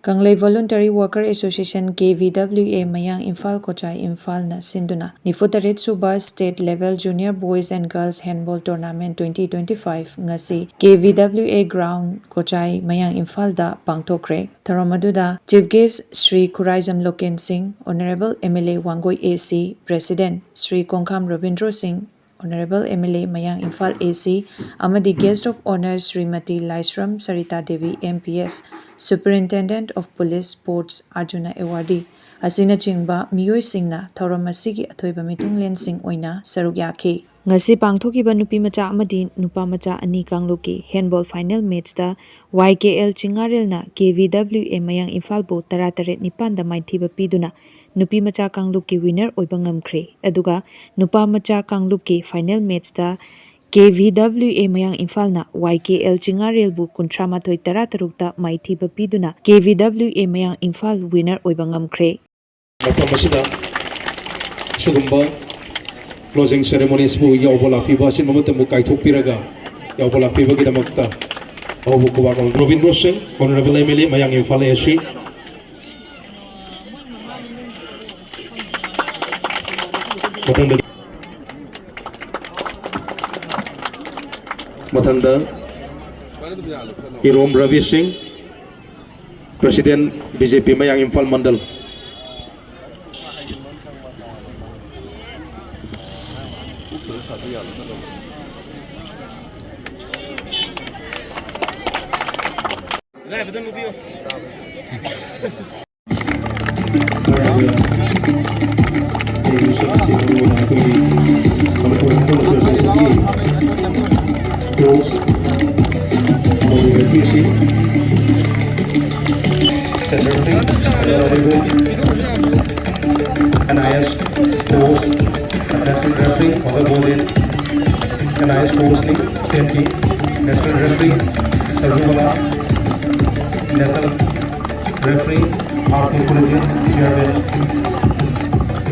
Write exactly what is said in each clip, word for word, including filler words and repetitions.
ꯀꯪꯂꯩ Voluntary Worker Association, K V W A, ꯃꯌꯥꯡ ꯏꯝꯐꯥꯜ ꯀꯣꯆꯥꯏ ꯏꯝꯐꯥꯜꯅ ꯁꯤꯟꯗꯨꯅ ꯅꯤꯐꯨ ꯇꯔꯦꯠ ꯁꯨꯕ State Level Junior Boys and Girls Handball Tournament twenty twenty-five ꯉꯁꯤ K V W A Ground, ꯀꯣꯆꯥꯏ, ꯃꯌꯥꯡ ꯏꯝꯐꯥꯜꯗ ꯄꯥꯡꯊꯣꯛꯈ꯭ꯔꯦ꯫ ꯊꯧꯔꯝ ꯑꯗꯨꯗ Chief Guest Shri Khuraijam Loken Singh, Honourable M L A Wangoi A C, President Shri Kongkham Rabindro Singh, Honourable M L A ꯃꯌꯥꯡ ꯏꯝꯐꯥꯜ A C, ꯑꯃꯗꯤ Guest of Honour Shrimati Laishram Sarita Devi, M P S, Superintendent of Police Sports, Arjuna Awardee ꯑꯁꯤꯅꯆꯤꯡꯕ ꯃꯤꯑꯣꯏꯁꯤꯡꯅ ꯊꯧꯔꯝ ꯑꯁꯤꯒꯤ ꯑꯊꯣꯏꯕ ꯃꯤꯊꯨꯡꯂꯦꯟꯁꯤꯡ ꯑꯣꯏꯅ ꯁꯔꯨꯛ ꯌꯥꯈꯤ꯫ ꯉꯁꯤ ꯄꯥꯡꯊꯣꯛꯈꯤꯕ ꯅꯨꯄꯤ ꯃꯆꯥ ꯑꯃꯗꯤ ꯅꯨꯄꯥ ꯃꯆꯥ ꯑꯅꯤ ꯀꯥꯡꯂꯨꯞꯀꯤ handball final matchꯇ Y K L ꯆꯤꯡꯉꯥꯔꯦꯜꯅ K V W A ꯃꯌꯥꯡ ꯏꯝꯐꯥꯜꯕꯨ ꯇꯔꯥ ꯇꯔꯦꯠ ꯅꯤꯄꯥꯟꯗ ꯃꯥꯏꯊꯤꯕ ꯄꯤꯗꯨꯅ ꯅꯨꯄꯤ ꯃꯆꯥ ꯀꯥꯡꯂꯨꯞꯀꯤ winner ꯑꯣꯏꯕ ꯉꯝꯈ꯭ꯔꯦ꯫ ꯑꯗꯨꯒ ꯅꯨꯄꯥ ꯃꯆꯥ ꯀꯥꯡꯂꯨꯞꯀꯤ final matchꯇ K V W A ꯃꯌꯥꯡ ꯏꯝꯐꯥꯜꯅ Y K L ꯆꯤꯡꯉꯥꯔꯦꯜꯕꯨ ꯀꯨꯟꯊ꯭ꯔꯥ ꯃꯥꯊꯣꯏ ꯇꯔꯥ ꯇꯔꯨꯛꯇ ꯃꯥꯏꯊꯤꯕ ꯄꯤꯗꯨꯅ K V W A ꯃꯌꯥꯡ ꯏꯝꯐꯥꯜ winner ꯑꯣꯏꯕ ꯉꯝꯈ꯭ꯔꯦ꯫ ꯃꯐꯝ ꯑꯁꯤꯗ ꯑꯁꯤꯒꯨꯝꯕ closing ceremoniesꯕꯨ ꯌꯥꯎꯕ ꯂꯥꯛꯄꯤꯕ ꯑꯆꯤꯟꯕ ꯃꯇꯝꯕꯨ ꯀꯥꯏꯊꯣꯛꯄꯤꯔꯒ ꯌꯥꯎꯕ ꯂꯥꯛꯄꯤꯕꯒꯤꯗꯃꯛꯇ ꯑꯍꯧꯕ ꯈꯨꯕꯥꯛ ꯑꯃ꯫ ꯔꯣꯕꯤꯟꯗ꯭ꯔꯣ ꯁꯤꯡ, Honourable M L A ꯃꯌꯥꯡ ꯏꯝꯐꯥꯜ A C꯫ ꯃꯊꯪꯗ, ꯃꯊꯪꯗ ꯏꯔꯣꯝ ꯔꯕꯤ ꯁꯤꯡ, President B J P ꯃꯌꯥꯡ Imphal ꯃꯟꯗꯜ꯫ N I S course, national referee, Honorable N I S course ni, state ki national referee, Sarjubala, national referee, R K Kulajit, chairman,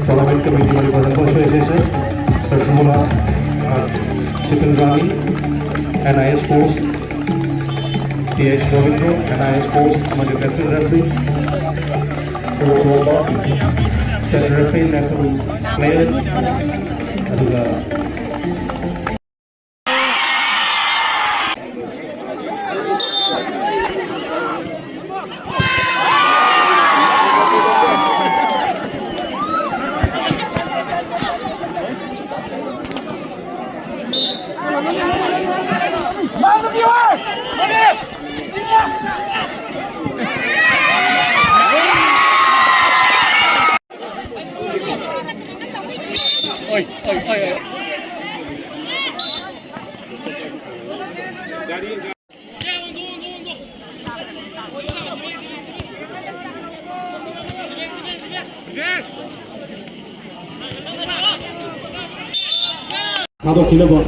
tournament committee, Manipur Handball Association, Sarjubala, uh, Chitrangani, N I S course, T S Rabindro, N I S course ꯑꯃꯗꯤ national referee, ꯇꯣꯂꯣꯞ ꯇꯣꯂꯣꯞꯄ state referee, national player, ꯑꯗꯨꯒ ꯊꯥꯗꯣꯛꯈꯤꯅꯕ꯫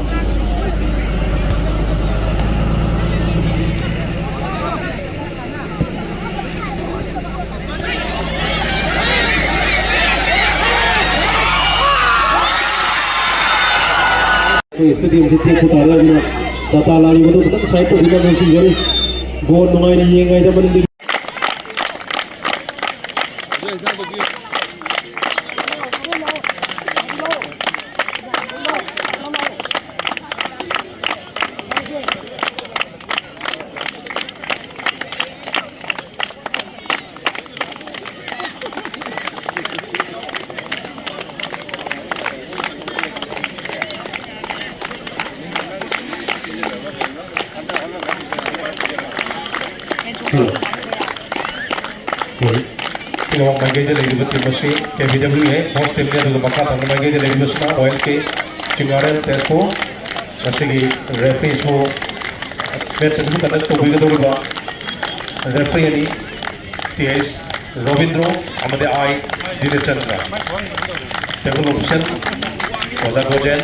ꯑꯩꯈꯣꯏ ꯁ꯭ꯇꯦꯗꯤꯌꯝꯁꯤ ꯇꯦꯛꯄ ꯇꯥꯔꯦ꯫ ꯑꯗꯨꯅ ꯇꯥꯇꯥ ꯂꯥꯛꯂꯤꯕꯗꯨ ꯈꯤꯇꯪ ꯁꯥꯏꯠ ꯇꯧꯕꯤꯅꯕ ꯅꯤꯡꯁꯤꯡꯖꯔꯤ꯫ ꯕꯣꯜ ꯅꯨꯡꯉꯥꯏꯅ ꯌꯦꯡꯉꯩꯗ ꯃꯅꯤꯡꯗꯒꯤ ꯍꯣꯏ꯫ ꯇꯦꯡꯋꯥꯡ ꯃꯥꯏꯀꯩꯗ ꯂꯩꯔꯤꯕ ꯇꯤꯝ ꯑꯁꯤ ꯀꯦ ꯕꯤ ꯗꯕ꯭ꯂꯤꯎ ꯑꯦ ꯍꯣꯁ ꯇꯤꯝꯅꯤ, ꯑꯗꯨꯒ ꯃꯈꯥ ꯊꯪꯕ ꯃꯥꯏꯀꯩꯗ ꯂꯩꯔꯤꯕꯁꯤꯅ ꯑꯣ ꯑꯦꯜ ꯀꯦ ꯆꯤꯡꯉꯥꯔꯦꯜ ꯇꯦꯖꯄꯨꯔ꯫ ꯉꯁꯤꯒꯤ ꯔꯦꯐ꯭ꯔꯤ ꯁꯣ ꯃꯦꯠꯆ ꯑꯗꯨꯕꯨ ꯀꯟꯗꯛ ꯇꯧꯕꯤꯒꯗꯧꯔꯤꯕ ꯔꯦꯐ꯭ꯔꯤ ꯑꯅꯤ, ꯇꯤ ꯑꯩꯆ ꯔꯣꯕꯤꯟꯗ꯭ꯔꯣ ꯑꯃꯗꯤ ꯑꯥꯏ ꯖꯤꯇꯦꯆꯟꯗ꯭ꯔ꯫ ꯇꯦꯕꯜ ꯑꯣꯐꯤꯁꯤꯌꯦꯜ ꯑꯣꯖꯥ ꯒꯣꯖꯦꯟ꯫